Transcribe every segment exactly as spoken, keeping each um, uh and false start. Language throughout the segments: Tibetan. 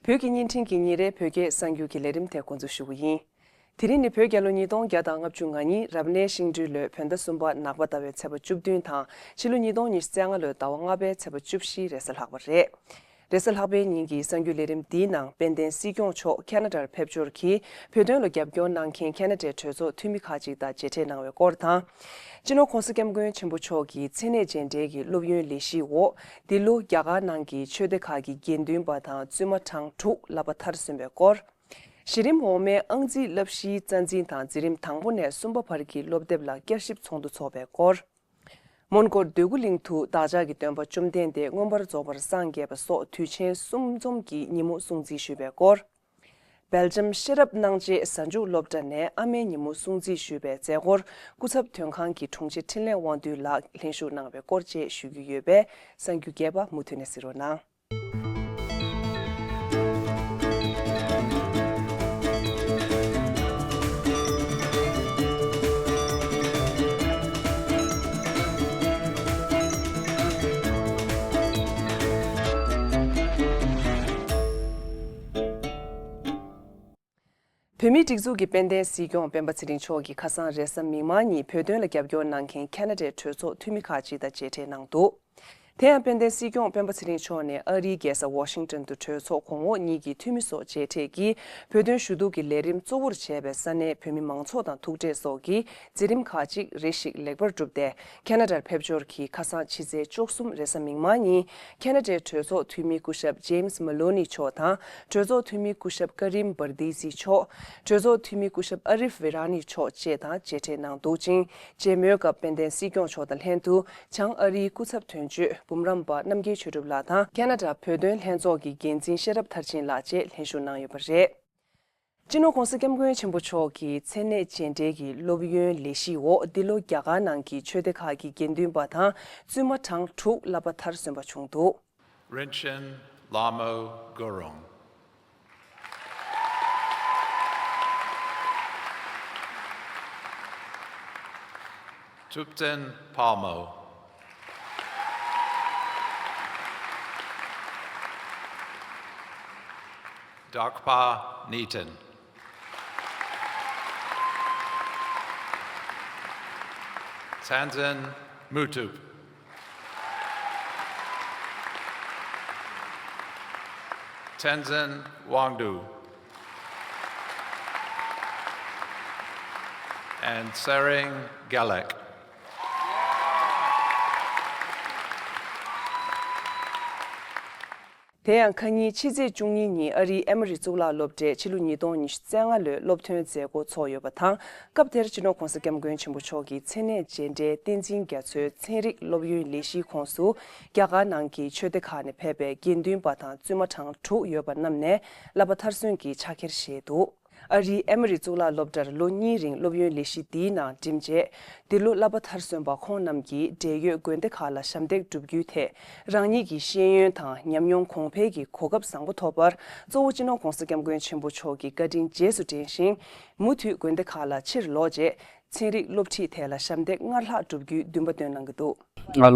བོད་ཀྱི་བརྙན་འཕྲིན་གྱི་ཉིན་རེའི་བོད་སྐད་གསར་འགྱུར་གྱི་ལས་རིམ་དེ་འགོ་འཛུགས་ཞུ་གི་ཡིན། དེ་རིང་ནི་བོད་རྒྱལ་ལོ་ཉིས་སྟོང་བརྒྱ་དང་ལྔ་བཅུ་ང་གཉིས་རབ་གནས་ཤིང་སྦྲུལ་ལོའི་བོད་ཟླ་གསུམ་པ་ནག་པ་ཟླ་བའི་ཚེས་པ་བཅུ་བདུན་དང་ཕྱི་ལོ་ཉིས་སྟོང་ཉི་ཤུ་རྩ་ལྔ་ལོའི་ཟླ་བ་ལྔ་པའི་ཚེས་པ་བཅུ་བཞི་རེས་གཟའ་ལྷག་པ་རེད། རེས་གཟའ་ལྷག་པའི་ཉིན་གྱི་གསར་འགྱུར་ལས་རིམ་འདིའི་ནང་དཔལ་ལྡན་སྲིད་སྐྱོང་མཆོག་ཁ་ན་ཌར་ཕེབས་འབྱོར་གྱིས་བོད་དོན་ལ་རྒྱབ་སྐྱོར་གནང་མཁན་ཁ་ན་ཌའི་གྲོས་ཚོགས་འཐུས་མི་ཁག་ཅིག་དང་མཇལ་འཕྲད་གནང་བའི་སྐོར་དང་། སྤྱི་ནོར་༧གོང་ས་༧སྐྱབས་མགོན་ཆེན་པོ་མཆོག་གི་མཚན་གནས་རྗེས་འབྲེལ་གྱི་སློབ་ཡོན་ལས་གཞིའི་འོག་འདི་ལོ་རྒྱ་གར་ནང་གི་ཆོས་སྡེ་ཁག་གི་དགེ་འདུན་པ་དང་བཙུན་མ་གྲངས་དྲུག་བསླབ་པ་མཐར་སོན་པའི་སྐོར། གཞི་རིམ་འོག་མའི་ཨང་རྩིས་བསླབ་གཞིའི་རྩ་འཛིན་དང་འཛིན་རིམ་དང་པོ་ནས་གསུམ་པ་བར་གྱི་སློབ་དེབ་ལ་བསྐྱར་ཞིབ་ཚོགས་འདུ་འཚོགས་པའི་སྐོར། མོན་གྷོར་འདོད་རྒུ་གླིང་དུ་བདག་ཅག་གི་སྟོན་པ་བཅོམ་ལྡན་འདས་མངོན་པར་རྫོགས་པར་སངས་རྒྱས་པ་སོགས་དུས་ཆེན་གསུམ་འཛོམས་ཀྱི་ཉིན་མོ་སྲུང་བརྩི་ཞུས་པའི་སྐོར། སྦེལ་ཇམ་ཤེས་རབ་སྣང་བྱེད་གཟའ་མཇུག་སློབ་གྲྭ་ནས་ཨ་མའི་ཉིན་མོ་སྲུང་བརྩི་ཞུས་པའི་མཛད་སྒོར་སྐུ་ཚབ་དོན་ཁང་གི་དྲུང་ཆེ་འཕྲིན་ལས་དབང་འདུས་ལགས་ལྷན་ཞུགས་གནང་བའི་སྐོར་བཅས་ཞུ་རྒྱུ་ཡོད་པས་གསར་འགྱུར་རྒྱས་པ་མུ་མཐུད་ནས་གཟིགས་རོགས་གནང་། བོད་མིའི་སྒྲིག་འཛུགས་ཀྱི་དཔལ་ལྡན་སྲིད་སྐྱོང་སྤེན་པ་ཚེ་རིང་མཆོག་གིས་ཁ་སང་རེས་གཟའ་མིག་དམར་ཉིན་བོད་དོན་ལ་རྒྱབ་སྐྱོར་གནང་མཁན་ཁ་ན་ཌའི་གྲོས་ཚོགས་འཐུས་མི་ཁག་ཅིག་དང་མཇལ་འཕྲད་གནང་འདུག་དེ་ཡང་དཔལ་ལྡན་སྲིད་སྐྱོང་སྤེན་པ་ཚེ་རིང་མཆོག་ནས་ཨ་རིའི་རྒྱལ་ས་ཝ་ཤིང་ཏོན་དུ་གྲོས་ཚོགས་གོང་འོག་གཉིས་ཀྱི་འཐུས་མི་སོགས་མཇལ་འཕྲད་ཀྱིས་བོད་དོན་ཞུ་གཏུག་གི་ལས་རིམ་གཙོ་བོར་བྱས་པའི་ས་གནས་བོད་མི་མང་ཚོགས་དང་ཐུག་འཕྲད་སོགས་ཀྱི་མཛད་རིམ་ཁག་ཅིག་རེ་ཞིག་ལེགས་པར་གྲུབ་སྟེ། ཁ་ན་ཌར་ཕེབས་འབྱོར་གྱིས་ཁ་སང་ཕྱི་ཚེས་བཅུ་གསུམ་རེས་གཟའ་མིག་དམར་ཉིན་ཁ་ན་ཌའི་གྲོས་ཚོགས་འཐུས་མི་སྐུ་ཞབས་ཇེམ་སི་མ་ལོ་ནི་མཆོག་དང་གྲོས་ཚོགས་འཐུས་མི་སྐུ་ཞབས་ཀ་རིམ་བར་དི་སི་མཆོག་གྲོས་ཚོགས་འཐུས་མི་སྐུ་ཞབས་ཨ་རིབ་ཝེ་ར་ནི་མཆོག་བཅས་དང་མཇལ་འཕྲད་གནང་འདུག་ཅིང་། མཇལ་མོལ་སྐབས་དཔལ་ལྡན་སྲིད་སྐྱོང་མཆོག་དང་ལྷན་དུ་བྱང་ཨ་རིའི་སྐུ་ཚབ་དོན་གཅོད་འབུམ་རམས་པ་རྣམ་རྒྱལ་ཆོས་གྲུབ་ལགས་དང་ཁ་ན་ཌ་བོད་དོན་ལྷན་ཚོགས་ཀྱི་འགན་འཛིན་ཤེས་རབ་མཐར་ཕྱིན་ལགས་བཅས་ལྷན་ཞུགས་གནང་ཡོད་པ་རེད། སྤྱི་ནོར་༧གོང་ས་༧སྐྱབས་མགོན་ཆེན་པོ་མཆོག་གི་མཚན་གནས་རྗེས་འབྲེལ་གྱི་སློབ་ཡོན་ལས་གཞིའི་འོག་འདི་ལོ་རྒྱ་གར་ནང་གི་ཆོས་སྡེ་ཁག་གི་དགེ་འདུན་པ་དང་བཙུན་མ་གྲངས་དྲུག་བསླབ་པ་མཐར་སོན་པ་བྱུང་འདུག Rinchen Lamo Gurung. Tupten Palmo. Dakpa Niten. Tanzan Mutup. Tenzin Wangdu. And Tsering Galek. དེ་ཡང་ཁ་ཉིན་ཕྱི་ཚེས་བཅུ་གཉིས་ཉིན་ཨ་རིའི་ཨེ་མོ་རི་གཙུག་ལག་སློབ་གྲྭས་ཕྱི་ལོ་ཉིས་སྟོང་ཉི་ཤུ་རྩ་ལྔ་ལོའི་སློབ་ཐོན་མཛད་སྒོ་ཚོགས་ཡོད་པ་དང་། སྐབས་དེར་སྤྱི་ནོར་༧གོང་ས་༧སྐྱབས་མགོན་ཆེན་པོ་མཆོག་གིས་མཚན་གནས་རྗེས་འབྲེལ་བསྟན་འཛིན་རྒྱ་མཚོའི་ཚན་རིག་སློབ་ཡོན་ལས་གཞིའི་ཁོངས་སུ་རྒྱ་གར་ནང་གི་ཆོས་སྡེ་ཁག་ནས་ཕེབས་པའི་དགེ་འདུན་པ་དང་བཙུན་མ་གྲངས་དྲུག་ཡོད་པ་རྣམས་ནས་བསླབ་པ་མཐར་སོན་གྱི་ཕྱག་འཁྱེར་བཞེས་འདུག་ཨ་རིའི་ཨེ་མོ་རི་གཙུག་ལག་སློབ་གྲྭར་ལོ་གཉིས་རིང་སློབ་ཡོན་ལས་གཞི་འདིའི་ནང་འགྲིམས་རྗེས། འདི་ལོ་བསླབ་པ་མཐར་སོན་པ་ཁོང་རྣམས་ཀྱིས་འབྲེལ་ཡོད་དགོན་སྡེ་ཁག་ལ་ཞབས་འདེགས་བསྒྲུབ་རྒྱུའི་ཐད། རང་ཉིད་ཀྱི་ཤེས་ཡོན་དང་ཉམས་མྱོང་གོང་འཕེལ་གྱི་གོ་སྐབས་བཟང་པོ་ཐོབ་པར་གཙོ་བོ་སྤྱི་ནོར་༧གོང་ས་༧སྐྱབས་མགོན་ཆེན་པོ་མཆོག་གི་བཀའ་དྲིན་རྗེས་སུ་དྲན་ཞིང་། མུ་མཐུད་དགོན་སྡེ་ཁག་ལ་ཕྱིར་ལོག་རྗེས། ཚན་རིག་སློབ་ཁྲིད་ཐད་ལ་ཞབས་འདེགས་སྔར་ལྷག་བསྒྲུབ་རྒྱུའི་འདུན་པ་བཏོན་གནང་གི་འདུག་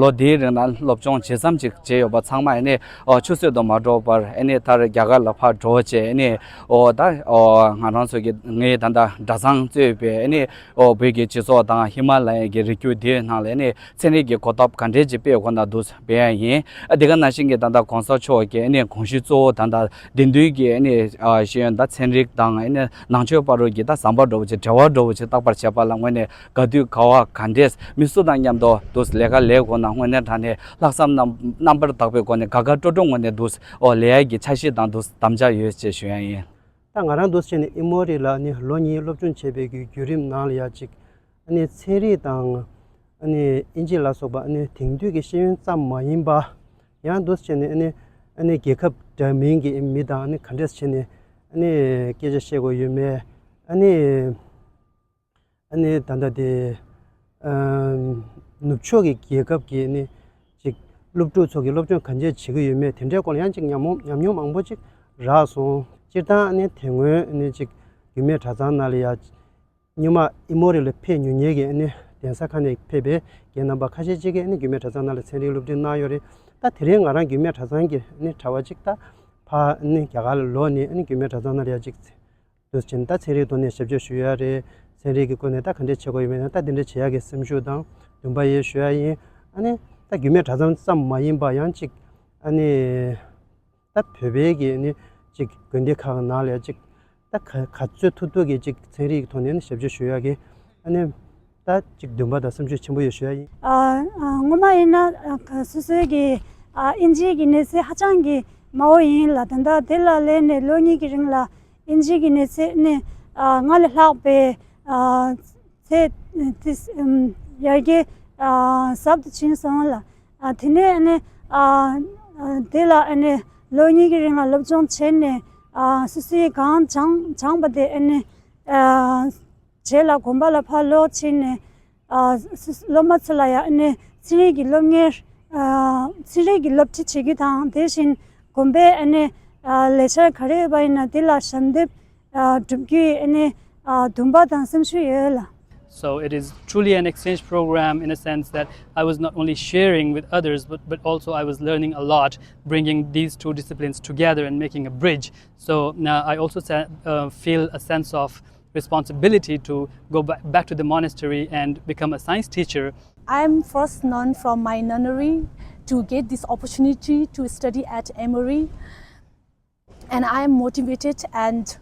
ལོ་འདིའི་རིང་ལ་སློབ་སྦྱོང་ཇི་ཙམ་ཅིག་བྱས་ཡོད་པ་ཚང་མ་ཨ་ནི་ཨོ་ཆུད་ཟོས་དུ་མ་འགྲོ་བར་ཨ་ནི་མཐར་རྒྱ་གར་ལ་ཕར་འགྲོ་བྱས་ཨ་ནི་ཨོ་ད་ཨོ་ང་རང་ཚོ་གི་ངའི་ད་ལྟ་གྲྭ་ཚང་གཙོས་པའི་ཨ་ནི་ཨོ་བོད་ཀྱི་སྤྱི་ཚོགས་དང་ཧི་མ་ལ་ཡའི་གི་རི་རྒྱུད་འདིའི་ནང་ལ་ཨ་ནི་ཚན་རིག་གི་གོ་རྟོགས་ག་འདྲས་ཅིག་སྤེལ་དགོས་ན་འདུག་སྤེལ་ཡ་ཡིན། ཨ་དེ་ག་ནང་བཞིན་གྱི་ད་ལྟ་གོང་ས་མཆོག་གི་ཨ་ནི་དགོངས་གཞི་གཙོ་བོ་ད་ལྟ་དེང་དུས་ཀྱི་ཨ་ནི་ཨ་ཤེས་ཡོན་དང་ཚན་རིག་དང་ཨ་ནི་ནང་ཆོས་བར་དུ་གི་ད་ཟམ་པ་འདྲ་བོ་ཅིག་འབྲེལ་བ་འདྲ་བོ་ཅིག་བརྟག་པར་བྱས་པ་ལ་དངོས་གནས་ག་དུས་ག་བ་ག་འདྲས་མི་སུ་དང་མཉམ་དུ་འདུག་ལས་ཀ་ལས་དགོས་ན་དངོས་གནས་དྲང་གནས་ལྷག་བསམ་རྣམ་རྣམ་པར་དག་པའི་སྒོ་ནས་དགའ་དགའ་སྤྲོ་སྤྲོ་ངང་ནས་འདུག་ཨོ་ལས་ཡ་གི་འཆར་གཞི་དང་འདུག་དམ་བཅའ་ཡོད་ཅེས་ཞུ་ཡ་ཡིན། ད་ང་རང་འདུག་བྱས་ནས་ཨི་མོ་རི་ལ་ནི་ལོ་གཉིས་སློབ་སྦྱོང་བྱས་པའི་གི་བརྒྱུད་རིམ་ནང་ལ་ཡ་ཅིག་ཨ་ནི་ཚན་རིག་དང་ཨ་ནི་ཨིན་ཇི་ལ་སོགས་པ་ཨ་ནི་དེང་དུས་ཀྱི་ཤེས་ཡོན་ཙམ་མ་ཡིན་པ་ཡང་འདུག་བྱས་ནས་ཨ་ནི་ཨ་ནི་རྒྱལ་ཁབ་འདྲ་མིན་གྱི་མི་དང་ཨ་ནི་ག་འདྲས་བྱས་ནས་ཨ་ནི་སྐད་ཆ་བཤད་དགོས་ཡོད་མེད་ཨ་ནི། ཨ་ནི་ད་ལྟ་དེ་ཨ་ནུབ་ཕྱོགས་ཀྱི་རྒྱལ་ཁབ་ཀྱི་ཨ་ནི་ཅིག་སློབ་ཕྲུག་ཚོ་གི་སློབ་སྦྱོང་ག་འདྲས་བྱེད་ཀྱི་ཡོད་མེད་དེ་འདྲའི་སྐོར་ལ་ཡང་ཅིག་ཉམས་མྱོང་ཉམས་མྱོང་མང་པོ་ཅིག་རག་སོང་། སྤྱིར་བཏང་ཨ་ནི་དེ་སྔོན་ཨ་ནི་ཅིག་རྒྱུད་སྨད་གྲྭ་ཚང་ནང་ལ་ཡ་སྔོན་མ་ཨི་མོ་རི་ལ་ཕེབས་མྱོང་མཁན་གྱི་ཨ་ནི་གདན་ས་ཁག་ནས་ཕེབས་པའི་རྒན་རྣམ་པ་ཁ་ཤས་ཅིག་གིས་ཨ་ནི་རྒྱུད་སྨད་གྲྭ་ཚང་ནང་ལ་ཚན་རིག་སློབ་ཁྲིད་གནང་ཡོད་རེད། ད་དེ་རིང་ང་རང་རྒྱུད་སྨད་གྲྭ་ཚང་གི་ཨ་ནི་གྲྭ་པ་ཅིག་ད་ ཕར་ཨ་ནི་རྒྱ་གར་ལ་ལོག་ནས་ཨ་ནི་རྒྱུད་སྨད་གྲྭ་ཚང་ནང་ལ་ཡ་གཅིག་འདུག་སེ་བྱས་ནས་ད་ཚན་རིག་ཐོག་ནས་ཞབས་ཕྱི་ཞུ་ཡ་རེད། ཚན་རིག་གི་སྐོར་ནས་ད་ག་འདྲས་བྱེད་དགོས་ཡོད་མེད་ན་ད་དེ་འདྲས་བྱེད་ཡ་གི་སེམས་ཤུགས་དང་འདུན་པ་ཡོད་ཞུ་ཡ་ཡིན། ཨ་ནི་ད་རྒྱུད་སྨད་གྲྭ་ཚང་ཙམ་མ་ཡིན་པ་ཡང་གཅིག་ཨ་ནི་ད་བོད་པའི་གི་ཨ་ནི་གཅིག་དགོན་སྡེ་ཁག་ནང་ལ་ཡ་གཅིག་ད་ག་ག་ཚོད་ཐུབ་ཐུབ་ཀྱི་གཅིག་ཚན་རིག་གི་ཐོག་ནས་ནི་ཞབས་ཕྱི་ཞུ་ཡ་གི་ཨ་ནི་ད་གཅིག་འདུན་པ་དང་སེམས་ཤུགས་ཆེན་པོ་ཡོད་ཞུ་ཡ་ཡིན། ཨ་ཨ་སྔོན་མ་ཡིན་ན་ཨ་ག་སོ་སོའི་གི་ཨ་ཨིན་ཇིའི་གི་གནས་ཚད་ཧ་ཅང་གི་དམའ་བོ་ཡིན་ལ། ད་ལྟ་དེ་ལ་སླེབས་ནས་ལོ་གཉིས་ཀྱི་རིང་ལ་ཨིན་ཇིའི་གི་གནས་ཚད་ནི་ཨ་སྔར་ལས་ལྷག་པའི་ཨ་ཚད་དེ་ཨམ་ཡར་རྒྱས་ཨ་ཟབ་ཏུ་ཕྱིན་སོང་ལ། ཨ་དེ་ནས་ཨ་ནི་ཨ་ཨ་དེ་ལ་ཨ་ནི་ལོ་གཉིས་ཀྱི་རིང་ལ་སློབ་སྦྱོང་བྱས་ནས་ཨ་སོ་སོའི་གང་སྦྱང་སྦྱངས་པ་དེ་ཨ་ནི་ཨ་རྗེས་ལ་དགོན་པ་ལ་ཕར་ལོག་ཕྱིན་ནས་ཨ་སོ་སོ་སློབ་མ་ཚོ་ལ་ཡང་ཨ་ནི་ཚན་རིག་གི་སློབ་གཉེར་ཨ་ཚན་རིག་གི་སློབ་ཁྲིད་བྱེད་རྒྱུ་དང་། དེ་བཞིན་དགོན་པའི་ཨ་ནི་ཨ་ལས་འཆར་ག་རེ་ཡོད་པ་ཡིན་ན་དེ་ལ་ཞབས་འདེགས་ཨ་སྒྲུབ་རྒྱུའི་ཨ་ནི་ཨ་འདུན་པ་དང་སེམས་ཤུགས་ཡོད་ལ། So it is truly an exchange program in a sense that I was not only sharing with others, but, but also I was learning a lot, bringing these two disciplines together and making a bridge. So uh, I also sa- uh, feel a sense of responsibility to go ba- back to the monastery and become a science teacher. I am first known from my nunnery to get this opportunity to study at Emory. And I am motivated and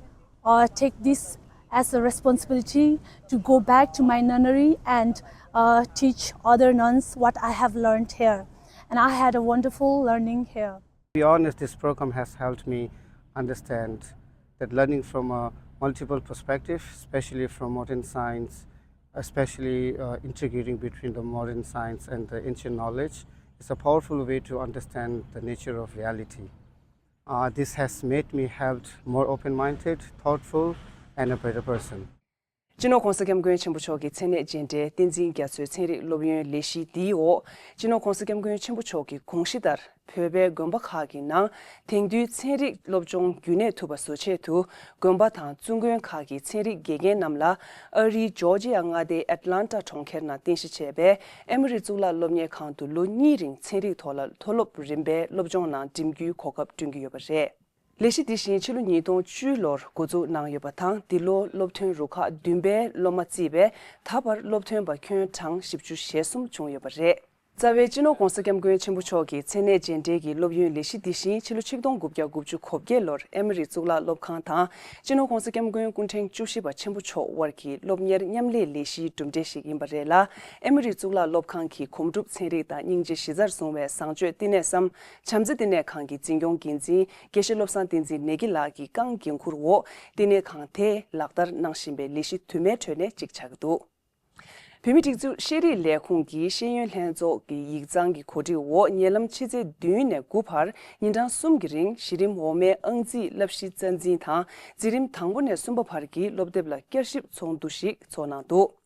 uh, take this as a responsibility to go back to my nunnery and uh, teach other nuns what I have learned here. And I had a wonderful learning here. To be honest, this program has helped me understand that learning from a multiple perspective, especially from modern science, especially uh, integrating between the modern science and the ancient knowledge, is a powerful way to understand the nature of reality. Uh, this has made me helped more open-minded, thoughtful, and a better person. སྤྱི་ནོར་༧གོང་ས་༧སྐྱབས་མགོན་ཆེན་པོ་མཆོག་གི་མཚན་གནས་རྗེས་འབྲེལ་བསྟན་འཛིན་རྒྱ་མཚོའི་ཚན་རིག་སློབ་ཡོན་ལས་གཞི་འདིའི་འོག་སྤྱི་ནོར་༧གོང་ས་༧སྐྱབས་མགོན་ཆེན་པོ་མཆོག་གི་དགོངས་གཞི་ལྟར། བོད་པའི་དགོན་པ་ཁག་གི་ནང་དེང་དུས་ཚན་རིག་སློབ་སྦྱོང་རྒྱུན་གནས་ཐུབ་པ་བཟོ་ཆེད་དུ། དགོན་པ་དང་བཙུན་དགོན་ཁག་གི་ཚན་རིག་དགེ་རྒན་རྣམས་ལ་ཨ་རིའི་ཇོར་ཇི་ཡ་མངའ་སྡེའི་ཨེཊ་ལན་ཊ་གྲོང་ཁྱེར་ནང་རྟེན་གཞི་བྱས་པའི་ཨེ་མོ་རི་གཙུག་ལག་སློབ་གཉེར་ཁང་དུ་ལོ་གཉིས་རིང་ཚན་རིག་ཐོག་ལ་མཐོ་སློབ་རིམ་པའི་སློབ་སྦྱོང་ནང་འགྲིམ་རྒྱུའི་གོ་སྐབས་བསྐྲུན་གྱི་ཡོད་པ་རེད། ལས་གཞི་འདི་བཞིན་ཕྱི་ལོ་ཉིས་སྟོང་བཅུ་ལོར་འགོ་འཛུགས་གནང་ཡོད་པ་དང་། འདི་ལོ་སློབ་ཐོན་རུ་ཁག་བདུན་པའི་སློབ་མ་བརྩིས་པས། ད་བར་སློབ་ཐོན་པ་ཁྱོན་གྲངས་བཞི་བཅུ་ཞེ་གསུམ་བྱུང་ཡོད་པ་རེད། རྩ་བའི་སྤྱི་ནོར་༧གོང་ས་༧སྐྱབས་མགོན་ཆེན་པོ་མཆོག་གི་མཚན་གནས་རྗེས་འབྲེལ་གྱི་སློབ་ཡོན་ལས་གཞི་འདི་བཞིན་ཕྱི་ལོ་ཆིག་སྟོང་དགུ་བརྒྱ་དགུ་བཅུ་གོ་བརྒྱད་ལོར་ཨེ་མོ་རི་གཙུག་ལག་སློབ་ཁང་དང་སྤྱི་ནོར་༧གོང་ས་༧སྐྱབས་མགོན་སྐུ་ཕྲེང་བཅུ་བཞི་པ་ཆེན་པོ་མཆོག་དབར་གྱི་སློབ་གཉེར་མཉམ་ལས་ལས་གཞིའི་གྲུབ་འབྲས་ཤིག་ཡིན་པ་རེད་ལ། ཨེ་མོ་རི་གཙུག་ལག་སློབ་ཁང་གི་གོམ་སྒྲུབ་ཚན་རིག་དང་སྙིང་རྗེ་གཞི་རྩར་བཟུང་བའི་བཟང་སྤྱོད་བསྟི་གནས་སམ་བྱམས་བརྩེ་བསྟི་གནས་ཁང་གི་འཛིན་སྐྱོང་འགན་འཛིན་དགེ་བཤེས་བློ་བཟང་བསྟན་འཛིན་ནེ་གི་ལགས་ཀྱི་རྐང་འགན་འཁུར་འོག་བསྟི་གནས་ཁང་དེས་ལག་བསྟར་གནང་བཞིན་པའི་ལས་གཞི་དུ་མའི་ཁྲོད་ནས་གཅིག་ཆགས་ཀྱི་འདུག་བོད་མིའི་སྒྲིག་འཛུགས་ཤེས་རིག་ལས་ཁུངས་ཀྱི་ཤེས་ཡོན་ལྷན་ཚོགས་ཀྱི་ཡིག་ཚང་གི་གོ་སྒྲིག་འོག་ཉེ་ལམ་ཕྱི་ཚེས་བདུན་ནས་དགུ་བར་ཉིན་གྲངས་གསུམ་གྱི་རིང་གཞི་རིམ་འོག་མའི་ཨང་རྩིས་བསླབ་གཞི་རྩ་འཛིན་དང་། འཛིན་རིམ་དང་པོ་ནས་གསུམ་པ་བར་གྱི་སློབ་དེབ་ལ་བསྐྱར་ཞིབ་ཚོགས་འདུ་ཞིག་ཚོགས་གནང་འདུག་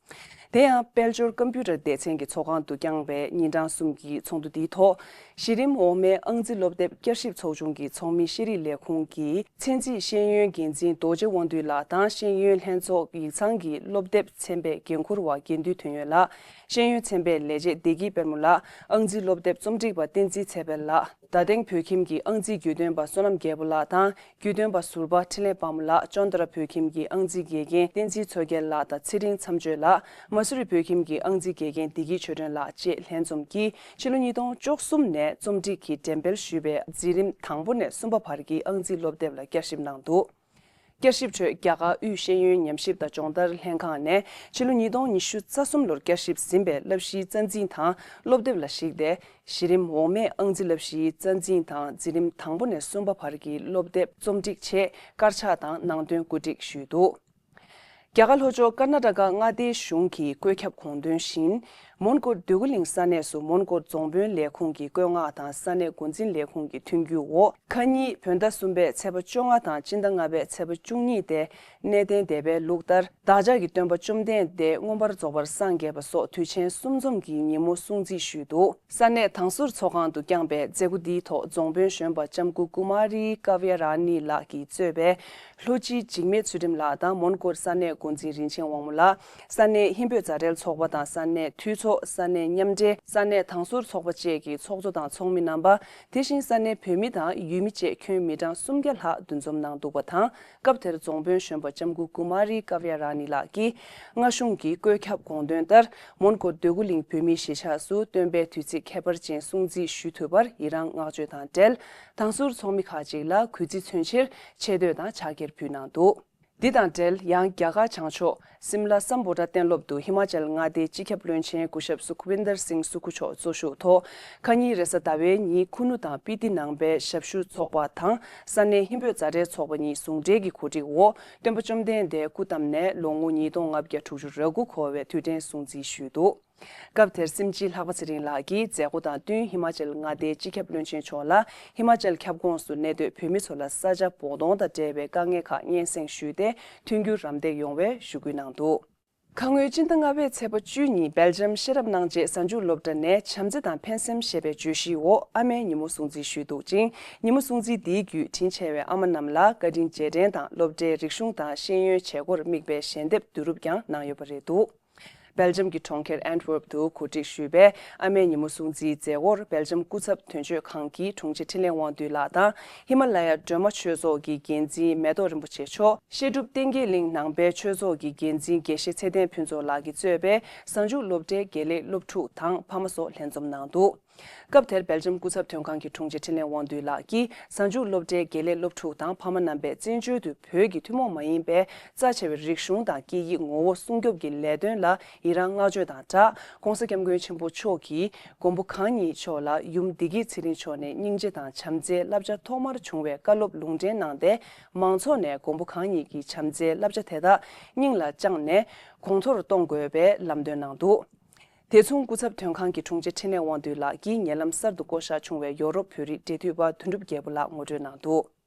དེ་ཡང་དཔལ་འབྱོར་ཀམ་པུ་ཊར་སྡེ་ཚན་གྱི་ཚོགས་ཁང་དུ་བསྐྱངས་པའི་ཉིན་གྲངས་གསུམ་གྱི་ཚོགས་འདུ་འདིའི་ཐོག་གཞི་རིམ་འོག་མའི་ཨང་རྩིས་སློབ་དེབ་བསྐྱར་ཞིབ་ཚོགས་ཆུང་གི་ཚོགས་མི་ཤེས་རིག་ལས་ཁུངས་ཀྱི་ཚན་རྩིས་ཤེས་ཡོན་འགན་འཛིན་རྡོ་རྗེ་དབང་འདུས་ལགས་དང་། ཤེས་ཡོན་ལྷན་ཚོགས་ཡིག་ཚང་གི་སློབ་དེབ་ཚན་པའི་འགན་འཁུར་བ་དགེ་འདུན་དོན་ཡོད་ལགས། ཤེས་ཡོན་ཚན་པའི་ལས་བྱེད་བདེ་སྐྱིད་དཔལ་མོ་ལགས། ཨང་རྩིས་སློབ་དེབ་རྩོམ་སྒྲིག་པ་བསྟན་འཛིན་ཚེ་འཕེལ་ལགས། རྡ་སྟེང་བོད་ཁྱིམ་གྱི་ཨང་རྩིས་བརྒྱུད་སྟོན་པ་བསོད་ནམས་རྒྱལ་པོ་ལགས་དང་། བརྒྱུད་སྟོན་པ་ཟུར་པ་འཕྲིན་ལས་དཔལ་མོ་ལགས། ཅོན་ཏ་ར་བོད་ཁྱིམ་གྱི་ཨང་རྩིས་དགེ་རྒན་བསྟན་འཛིན་མཚོ་རྒྱལ་ལགས་དང་ཚེ་རིང་མཚམས་གཅོད་ལགས། མ་སུ་རི་བོད་ཁྱིམ་གྱི་ཨང་རྩིས་དགེ་རྒན་བདེ་སྐྱིད་ཆོས་སྒྲོན་ལགས་བཅས་ལྷན་འཛོམས་ཀྱིས་ཕྱི་ལོ་ཉིས་སྟོང་བཅུ་གསུམ་ནས་རྩོམ་སྒྲིག་གིས་འགྲེམས་སྤེལ་ཞུས་པའི་འཛིན་རིམ་དང་པོ་ནས་གསུམ་པ་བར་གྱི་ཨང་རྩིས་སློབ་དེབ་ལ་བསྐྱར་ཞིབ་གནང་འདུག་བསྐྱར་ཞིབ་ཁྲོད་རྒྱ་གར་དབུས་ཤེས་ཡོན་ཉམས་ཞིབ་དང་སྦྱོང་བརྡར་ལྷན་ཁང་ནས་ཕྱི་ལོ་ཉིས་སྟོང་ཉི་ཤུ་རྩ་གསུམ་ལོར་བསྐྱར་ཞིབ་ཟིན་པའི་བསླབ་གཞིའི་རྩ་འཛིན་དང་སློབ་དེབ་ལ་གཞིགས་ཏེ། གཞི་རིམ་འོག་མའི་ཨང་རྩིས་བསླབ་གཞིའི་རྩ་འཛིན་དང་འཛིན་རིམ་དང་པོ་ནས་གསུམ་པ་བར་གྱི་སློབ་དེབ་རྩོམ་སྒྲིག་ཆེད་དཀར་ཆག་དང་ནང་དོན་བཀོད་སྒྲིག་ཞུས་འདུག་རྒྱ་གར་ལྷོ་ཕྱོགས་ཀར་ན་ཊ་ཀ་མངའ་སྡེའི་གཞུང་གི་བཀོད་ཁྱབ་དགོངས་དོན་བཞིན། མོན་གྷོ་འདོད་རྒུ་གླིང་ས་གནས་སུ་མོན་གྷོ་རྫོང་དཔོན་ལས་ཁུངས་ཀྱི་བཀོད་མངགས་དང་ས་གནས་འགོ་འཛིན་ལས་ཁུངས་ཀྱི་མཐུན་འགྱུར་འོག་ཁ་ཉིན་བོད་ཟླ་གསུམ་པའི་ཚེས་པ་བཅོ་ལྔ་དང་སྤྱི་ཟླ་ལྔ་པའི་ཚེས་པ་བཅུ་གཉིས་ཏེ། གནས་བརྟན་སྡེ་པའི་ལུགས་ལྟར། བདག་ཅག་གི་སྟོན་པ་བཅོམ་ལྡན་འདས་མངོན་པར་རྫོགས་པར་སངས་རྒྱས་པ་སོགས་དུས་ཆེན་གསུམ་འཛོམས་ཀྱི་ཉིན་མོ་སྲུང་བརྩི་ཞུས་འདུག་ས་གནས་དང་ཟུར་ཚོགས་ཁང་དུ་བསྐྱངས་པའི་མཛད་སྒོ་འདིའི་ཐོག་རྫོང་དཔོན་གཞོན་པ་ལྕམ་སྐུ་ཀུ་མ་རི་ཀ་བྱ་ར་ཎི་ལགས་ཀྱིས་གཙོས་པའི་ལྷོ་སྤྱི་འཇིགས་མེད་ཚུལ་ཁྲིམས་ལགས་དང་མོན་གྷོ་ས་གནས་འགོ་འཛིན་རིན་ཆེན་དབང་མོ་ལགས། ས་གནས་ཧིན་བོད་མཛའ་འབྲེལ་ཚོགས་པ་དང་ས་གནས་འཐུས་ཚོགས། ཚོགས། ས་གནས་མཉམ་འབྲེལ། ས་གནས་དྭང་ཟུར་ཚོགས་པ་བཅས་ཀྱི་ཚོགས་གཙོ་དང་ཚོགས་མི་རྣམ་པ། དེ་བཞིན་ས་གནས་བོད་མི་དང་ཡུལ་མི་བཅས་ཁྱོན་མི་གྲངས་སུམ་བརྒྱ་ལྷག་འདུ་འཛོམས་གནང་འདུག་པ་དང་། སྐབས་དེར་རྫོང་དཔོན་གཞོན་པ་ལྕམ་སྐུ་ཀུ་མཱ་རི་ཀ་བྱ་ར་ནི་ལགས་ཀྱིས། སྔ་གཞུང་གི་བཀོད་ཁྱབ་དགོངས་དོན་ལྟར། མོན་གྷོ་འདོད་རྒུ་གླིང་བོད་མིའི་གཞིས་ཆགས་སུ་སྟོན་པའི་དུས་ཚིགས་ཁྱད་པར་ཅན་སྲུང་བརྩི་ཞུ་ཐུབ་པར་ཡི་རངས་བསྔགས་བརྗོད་དང་འབྲེལ། དྭང་ཟུར་ཚོགས་མི་ཁག་ཅིག་ལ་གུས་བརྩི་མཚོན་ཕྱིར་ཆེ་བསྟོད་དང་ཕྱག་འཁྱེར་ཕུལ་གནང་འདུག། འདི་དང་འབྲེལ། ཡང་རྒྱ་གར་བྱང་ཕྱོགས་སིམ་ལ་སམ་བྷོ་ཊ་གཏན་སློབ་ཏུ་ཧི་མ་ཅལ་མངའ་སྡེའི་སྤྱི་ཁྱབ་བློན་ཆེན་སྐུ་ཞབས་སུ་ཁུ་བིན་དར་སིང་སུ་ཁུ་མཆོག་གཙོ་བཞུགས་ཐོག། ཁ་ཉིན་རེས་གཟའ་ཟླ་བའི་ཉིན་ཁུ་ནུ་དང་སྤི་ཏི་ནང་པའི་ཞབས་ཞུ་ཚོགས་པ་དང་ས་གནས་ཧིན་བོད་མཛའ་འབྲེལ་ཚོགས་པ་གཉིས་ཟུང་འབྲེལ་གྱི་གོ་སྒྲིག་འོག་སྟོན་པ་བཅོམ་ལྡན་འདས་སྐུ་བལྟམས་ནས་ལོ་ངོ་ཉིས་སྟོང་ལྔ་བརྒྱ་དྲུག་ཅུ་རེ་དགུ་འཁོར་བའི་དུས་དྲན་སྲུང་བརྩི་ཞུས་འདུག། སྐབས་དེར་སེམས་ཅན་ལྷག་པ་ཚེ་རིང་ལགས་ཀྱིས་མཛད་སྒོ་དང་བསྟུན་ཧི་མ་ཅལ་མངའ་སྡེའི་སྤྱི་ཁྱབ་བློན་ཆེན་མཆོག་ལ་ཧི་མ་ཅལ་ཁྱབ་ཁོངས་སུ་གནས་སྡོད་བོད་མི་ཚོ་ལ་ས་ཆ་བོགས་གཏོང་དང་འབྲེལ་བའི་དཀའ་ངལ་ཁག་སྙན་སེང་ཞུས་ཏེ། མཐུན་འགྱུར་རམ་འདེགས་ཡོང་བའི་ཞུ་སྐུལ་གནང་འདུག། ཁ་སྔོན་སྤྱི་ཟླ་ལྔ་པའི་ཚེས་པ་བཅུ་ཉིན་སྦེལ་ཇམ་ཤེས་རབ་གནང་རྗེས་གཟའ་མཇུག་སློབ་གྲྭ་ནས་བྱམས་བརྩེ་དང་ཕན་སེམས་ཞེས་པའི་བརྗོད་གཞིའི་འོག་ཨ་མའི་ཉིན་མོ་སྲུང་བརྩི་ཞུས་འདུག་ཅིང་། ཉིན་མོ་སྲུང་བརྩི་འདིའི་བརྒྱུད་དྲིན་ཆེ་བའི་ཨ་མ་རྣམས་ལ་བཀའ་དྲིན་རྗེས་དྲན་དང་སློབ་གྲྭའི་རིག་གཞུང་དང་ཤེས་ཡོན་བྱེད་སྒོར་དམིགས་པའི་ཞལ་འདེབས་བསྡུ་རུབ་ཀྱང་གནང་ཡོད་པ་རེད་འདུག། སྦེལ་ཇམ་གྱི་གྲོང་ཁྱེར་ཨན་ཊི་ཝེར་པ་དུ་གོ་སྒྲིག་ཞུས་པའི་ཨ་མའི་ཉིན་མོ་སྲུང་བརྩིའི་མཛད་སྒོར་སྦེལ་ཇམ་སྐུ་ཚབ་དོན་གཅོད་ཁང་གི་དྲུང་ཆེ་འཕྲིན་ལས་དབང་འདུས་ལགས་དང་། ཧི་མ་ལ་ཡ་སྒྲོལ་མ་ཆོས་ཚོགས་ཀྱི་འགན་འཛིན་མེ་ཏོག་རིན་པོ་ཆེ་མཆོག། བཤད་སྒྲུབ་བསྟན་རྒྱས་གླིང་ནང་པའི་ཆོས་ཚོགས་ཀྱི་འགན་འཛིན་དགེ་བཤེས་ཚེ་བརྟན་ཕུན་ཚོགས་ལགས་ཀྱིས་གཙོས་པའི་གཟའ་མཇུག་སློབ་གྲྭའི་དགེ་ལས་སློབ་ཕྲུག་དང་ཕ་མ་སོགས་ལྷན་འཛོམས་གནང་འདུག། སྐབས་དེར་སྦེལ་ཇམ་སྐུ་ཚབ་དོན་ཁང་གི་དྲུང་ཆེ་འཕྲིན་ལས་དབང་འདུས་ལགས་ཀྱིས་གཟའ་མཇུག་སློབ་གྲྭའི་དགེ་ལས་སློབ་ཕྲུག་དང་ཕ་མ་རྣམ་པས་བཙན་བྱོལ་དུ་བོད་ཀྱི་ཐུན་མོང་མ་ཡིན་པའི་རྩ་ཆེ་བའི་རིག་གཞུང་དང་སྐད་ཡིག་ངོ་བོ་སྲུང་སྐྱོབ་ཀྱི་ལས་དོན་ལ་ཡི་རངས་བསྔགས་བརྗོད་དང་སྦྲགས། ྋགོང་ས་ྋསྐྱབས་མགོན་ཆེན་པོ་མཆོག་གིས་མགོན་པོ་གང་ཉིད་མཆོག་ལ་ཡུམ་བདེ་སྐྱིད་ཚེ་རིང་མཆོག་ནས་སྙིང་རྗེ་དང་བྱམས་བརྩེའི་བསླབ་བྱ་ཐོག་མར་བྱུང་བའི་བཀའ་སློབ་ལུང་འདྲེན་གནང་སྟེ། མང་ཚོགས་ནས་མགོན་པོ་གང་ཉིད་ཀྱི་བྱམས་བརྩེའི་བསླབ་བྱ་དེ་དག་སྙིང་ལ་བཅངས་ནས་གོང་མཐོར་གཏོང་དགོས་པའི་ལམ་སྟོན་གནང་འདུག། དེ་མཚུངས་སྐུ་ཚབ་དོན་ཁང་གི་དྲུང་ཆེ་འཕྲིན་ལས་དབང་འདུས་ལགས་ཀྱིས་ཉེ་ལམ་གསར་དུ་བསྐོ་བཞག་བྱུང་བའི་ཡོ་རོབ་བོད་རིགས་འབྲེལ་མཐུད་པ་དོན་གྲུབ་རྒྱལ་པོ་ལགས་ངོ་སྤྲོད་གནང་འདུག།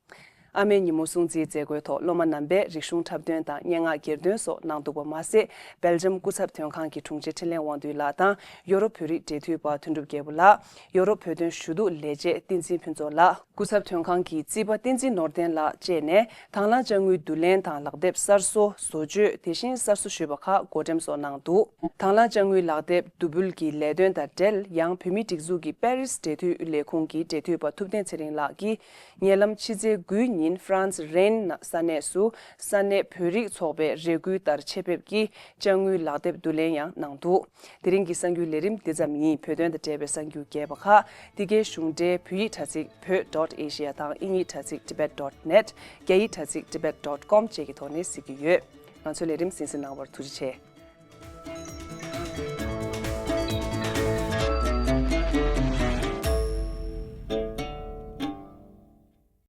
ཨ་མའི་ཉིན་མོ་སྲུང་བརྩིའི་མཛད་སྒོའི་ཐོག་སློབ་མ་རྣམ་པས་རིག་གཞུང་འཁྲབ་སྟོན་དང་སྙན་ངག་གྱེར་འདོན་སོགས་གནང་འདུག་པ་མ་ཟད། སྦེལ་ཇམ་སྐུ་ཚབ་དོན་ཁང་གི་དྲུང་ཆེ་འཕྲིན་ལས་དབང་འདུས་ལགས་དང་ཡོ་རོབ་བོད་རིགས་འབྲེལ་མཐུད་པ་དོན་གྲུབ་རྒྱལ་པོ་ལགས། ཡོ་རོབ་བོད་དོན་ཞུ་གཏུག་ལས་བྱེད་བསྟན་འཛིན་ཕུན་ཚོགས་ལགས། སྐུ་ཚབ་དོན་ཁང་གི་རྩིས་པ་བསྟན་འཛིན་ནོར་ལྡན་ལགས་བཅས་ནས་དང་བླངས་དཔྱ་དངུལ་བསྡུ་ལེན་དང་ལག་དེབ་གསར་བཟོ། བཟོ་བཅོས། དེ་བཞིན་གསར་བཟོ་ཞུས་པ་ཁག་བགོ་འགྲེམས་སོགས་གནང་འདུག། དང་བླངས་དཔྱ་དངུལ་ལག་དེབ་བསྡུ་འབུལ་གྱི་ལས་དོན་དང་འབྲེལ། ཡང་བོད་མིའི་སྒྲིག་འཛུགས་ཀྱི་པེ་རིས་འབྲེལ་མཐུད་ལས་ཁུངས་ཀྱི་འབྲེལ་མཐུད་པ་ཐུབ་བསྟན་ཚེ་རིང་ལགས་ཀྱིས་ཉེ་ལམ་ཕྱི་ཚེས་དགུའི་ཉིན་ཧྥ་རན་སི་རེན་ས་གནས་སུ་ས་གནས་བོད་རིགས་ཚོགས་པའི་རེ་སྐུལ་ལྟར་ཆེད་ཕེབས་ཀྱིས་དཔྱ་དངུལ་ལག་དེབ་བསྡུ་ལེན་ཡང་གནང་འདུག། དེ་རིང་གི་གསར་འགྱུར་ལས་རིམ་འདི་ཙམ་ཡིན། བོད་དོན་དང་འབྲེལ་བའི་གསར་འགྱུར་རྒྱས་པ་ཁག་འདི་གའི་གཞུང་འབྲེལ་བོད་ཡིག་དྲ་ཚིགས་བོད་ཌོཊ་ཨེ་ཤི་ཡ་དང་དབྱིན་ཡིག་དྲ་ཚིགས་tibet dot net། རྒྱ་ཡིག་དྲ་ཚིགས་tibet dot com་བཅས་ཀྱི་ཐོག་ནས་གཟིགས་ཀྱི་ཡོད། ང་ཚོའི་ལས་རིམ་གསན་གཟིགས་གནང་བར་ཐུགས་རྗེ་ཆེ།